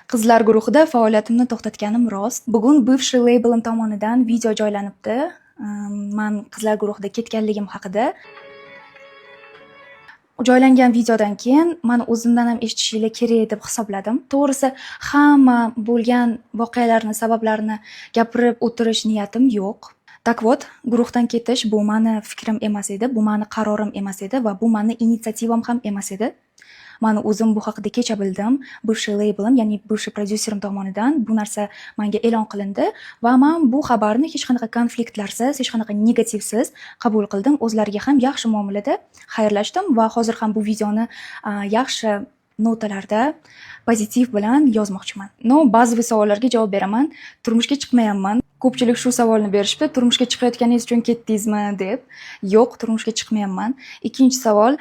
Qizlar guruhida faoliyatimni to'xtatganim rost. Bugun бывший leybelim tomonidan video joylanibdi. Man qizlar guruhida ketganligim haqida. Joylangan videodan keyin man o'zimdan ham eshitishinglar kerak deb hisobladim. To'g'risi, hamma bo'lgan voqealarni sabablarini gapirib o'tirish niyatim yo'q. Так вот, guruhdan ketish bu mani fikrim emas edi, bu mani qarorim emas edi va bu mani initsiativam ham emas edi. Mani o'zim bu haqida kecha bildim. Бывший leybelim, ya'ni бывший prodyuserim tomonidan bu narsa menga e'lon qilindi va man bu xabarni hech qanaqa konfliktlarsiz, hech qanaqa negativsiz qabul qildim. O'zlariga ham yaxshi muomalada xayrlashdim va hozir ham bu videoni yaxshi notalarda, pozitiv bilan yozmoqchiman. Но, базовый savollarga javob beraman. Turmushga chiqmayapman. Ko'pchilik shu savolni berishibdi. Turmushga chiqayotganingiz uchun ketdingizmi deb. Yo'q, turmushga chiqmayapman. Ikkinchi savol,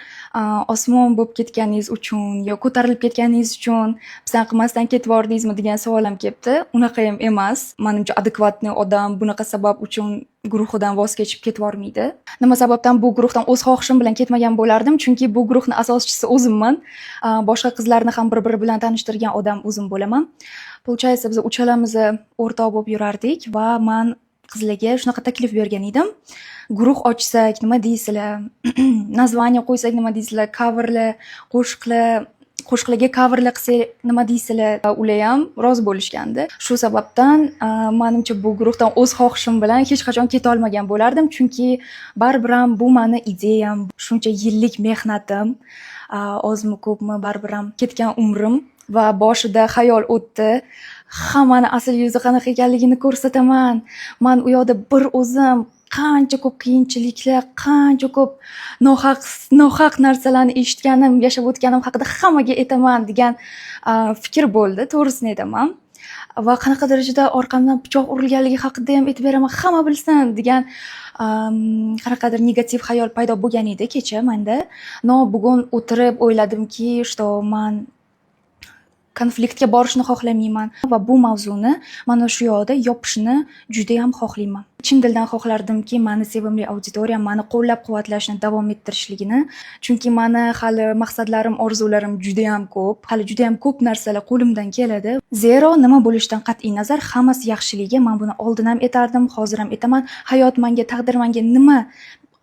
osmon bo'lib ketganingiz uchun yo ko'tarilib ketganingiz uchun pisand qilmasdan ketib yubordingizmi degan savol ham kelibdi. Unaqa ham emas. Manimcha, адекватный odam bunaqa sabab uchun guruhidan voz kechib ketib yubormaydi. Nima sababdan bu guruhdan o'z xohishim bilan ketmagan bo'lardim? Chunki bu guruhni asoschisi o'zimman. Boshqa qizlarni ham bir-biri bilan tanishtirgan odam o'zim bo'laman. Получается, biz uchalamiz o'rtoq bo'lib yurardik va man qizlarga shunaqa taklif bergan edim. Guruh ochsak, nima deysizlar? Название qo'ysak, nima deysizlar? Coverlar, qo'shiqlar, qo'shiqlarga coverlar qilsak, nima deysizlar? Ular ham rozi bo'lishgandi. Shu sababdan, manimcha, bu guruhdan o'z xohishim bilan hech qachon ketolmagan bo'lardim, chunki baribir ham bu mani ideyam, shuncha yillik mehnatim, ozmi ko'pmi baribir ham ketgan umrim va boshida xayol o'tdi. Hammani asl yuzi qanaqa ekanligini ko'rsataman. Man u yoqda bir o'zim qancha ko'p qiyinchiliklar, qancha ko'p nohaq nohaq narsalarni eshitganim, yashab o'tganim haqida hammaga aytaman degan fikr bo'ldi, to'g'risini aytaman. Va qanaqa darajada orqamdan pichoq urilganligi haqida ham aytib beraman, hamma bilsin degan qanaqadir negativ xayol paydo bo'lgan edi kecha menda. Но bugun o'tirib o'yladimki, что man konfliktga borishni xohlamayman va bu mavzuni mana shu yoqda yopishni judayam xohlayman. Chin dildan xohlardimki, mani sevimli auditoriyam mani qo'llab-quvvatlashni davom ettirishligini, chunki mani hali maqsadlarim, orzularim judayam ko'p. Hali judayam ko'p narsalar qo'limdan keladi. Zero nima bo'lishidan qat'iy nazar, hammasi yaxshiligiga. Man buni oldin ham aytardim, hozir ham aytaman. Hayot manga, taqdir manga nima,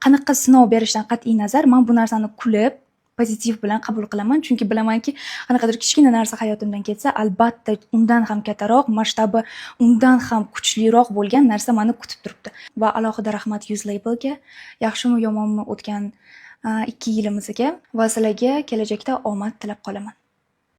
qanaqa sinov berishidan qat'iy nazar, man bu narsani kulib, pozitiv bilan qabul qilaman, chunki bilamanki, qanaqadir kichkina narsa hayotimdan ketsa, albatta undan ham kattaroq, masshtabi undan ham kuchliroq bo'lgan narsa mani kutib turibdi. Va alohida rahmat Yuz Labelga, yaxshimi yomonmi o'tgan 2 yilimizga va sizlarga kelajakda omad tilab qolaman.